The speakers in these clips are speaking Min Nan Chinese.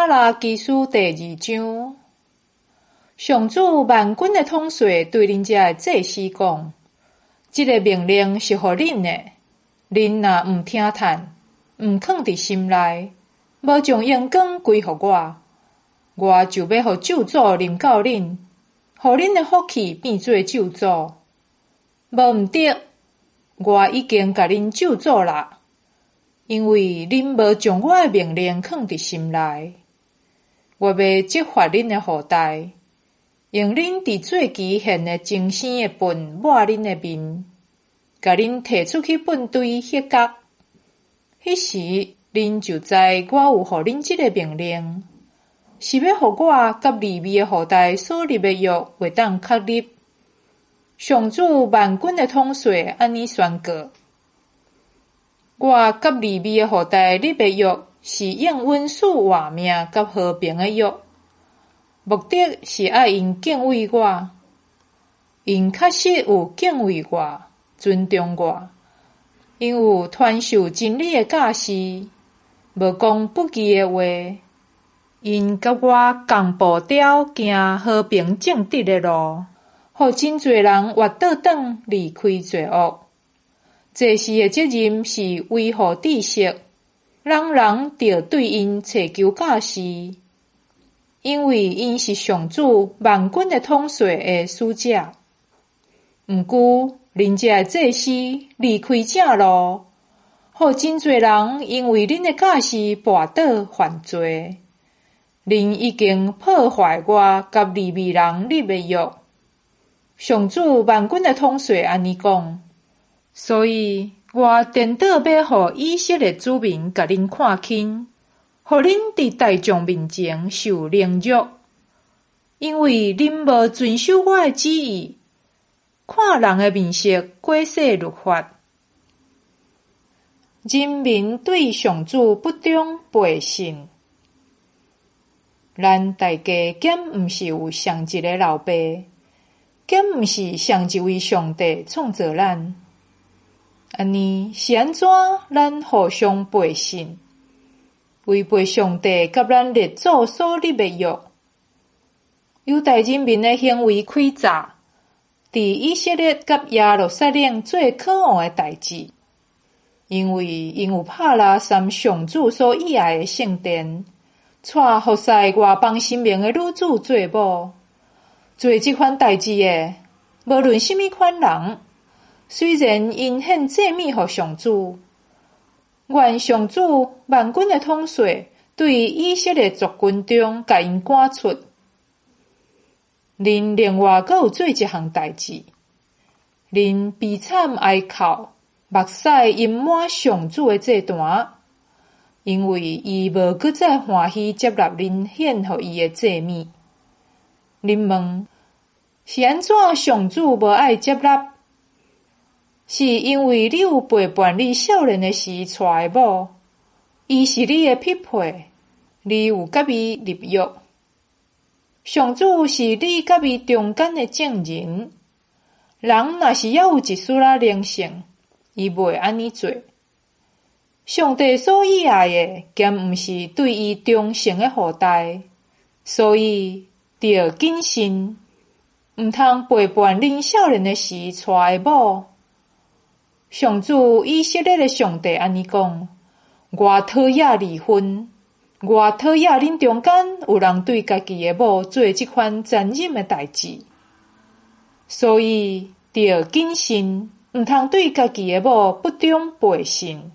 拉基書第二章，上主萬軍的統帥對恁遮的祭司講：這个命令是予恁的，恁若毋聽趁，毋囥佇心內，無將榮光歸予我，我就欲予咒詛臨到恁，予恁的福氣變做咒詛。無毋著，我已經共恁咒詛啦，因為恁無將我的命令囥佇心內。我欲責罰恁的後代，用恁佇祭旗獻的精牲的糞抹恁的面，共恁提出去糞堆彼角。彼時，恁就知我有予恁這个命令，是欲予我佮利未的後代所立的約會當確立。上主萬軍的統帥按呢宣告：我佮利未的後代立的約是應允賜活命佮和平的約，目的是愛𪜶敬畏我。𪜶確實有敬畏我，尊重我，𪜶有傳授真理的教示，無講不義的話。𪜶佮我仝步調行和平正直的路，予真濟人活倒轉離開罪惡。祭司的責任是維護知識，人人著對𪜶尋求教示，因為𪜶是上主萬軍的統帥的使者。毋過，恁遮的祭司離開正路，予真濟人因為恁的教示跋倒犯罪。恁已經破壞我佮利未人立的約。上主萬軍的統帥按呢講，所以我顛倒欲予以色列子民共恁看輕，予恁佇大眾面前受凌辱，因為恁無遵守我的旨意，看人的面色改寫律法。人民對上主不忠背信，咱大家敢毋是有仝一个老爸？敢毋是仝一位上帝創造咱？按呢是按怎咱互相背信，違背上帝佮咱列祖所立的約？猶大人民的行為詭詐，佇以色列佮耶路撒冷做可惡的代誌，因為𪜶有拍拉三上主所喜愛的聖殿，娶服侍外邦神明的女子做某。做這款代誌的，無論啥物款人，雖然𪜶獻祭物予上主，願上主萬軍的統帥對以色列族群中共𪜶趕出。恁另外閣有做一項代誌，恁悲慘哀哭，目屎淹滿上主的祭壇，因為伊無閣再歡喜接納恁獻予伊的祭物。恁問，是按怎上主無愛接納？是因為你有背叛你少年的時娶的某，伊是你的匹配，你有佮伊立約。上主是你佮伊中間的證人。人若是猶有一絲仔靈性，伊袂按呢做。上帝所喜愛的，兼毋是對伊忠誠的後代，所以著謹慎，毋通背叛恁少年的時娶的某。上主以色列的上帝按呢講：我討厭離婚，我討厭恁中間有人對家己的某做這款殘忍的代誌，所以著謹慎，毋通對家己的某不忠背信。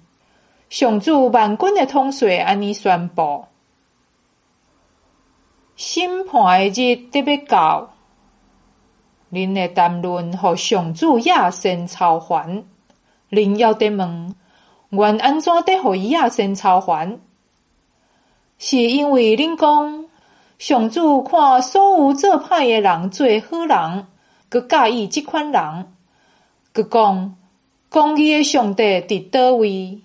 上主萬軍的統帥按呢宣布：審判的日得欲到，恁的談論予上主野心操煩。恁猶佇問，阮按怎得予伊野心操煩？是因為恁講，上主看所有做歹的人做好人，閣佮意這款人，閣講，公義的上帝佇佗位？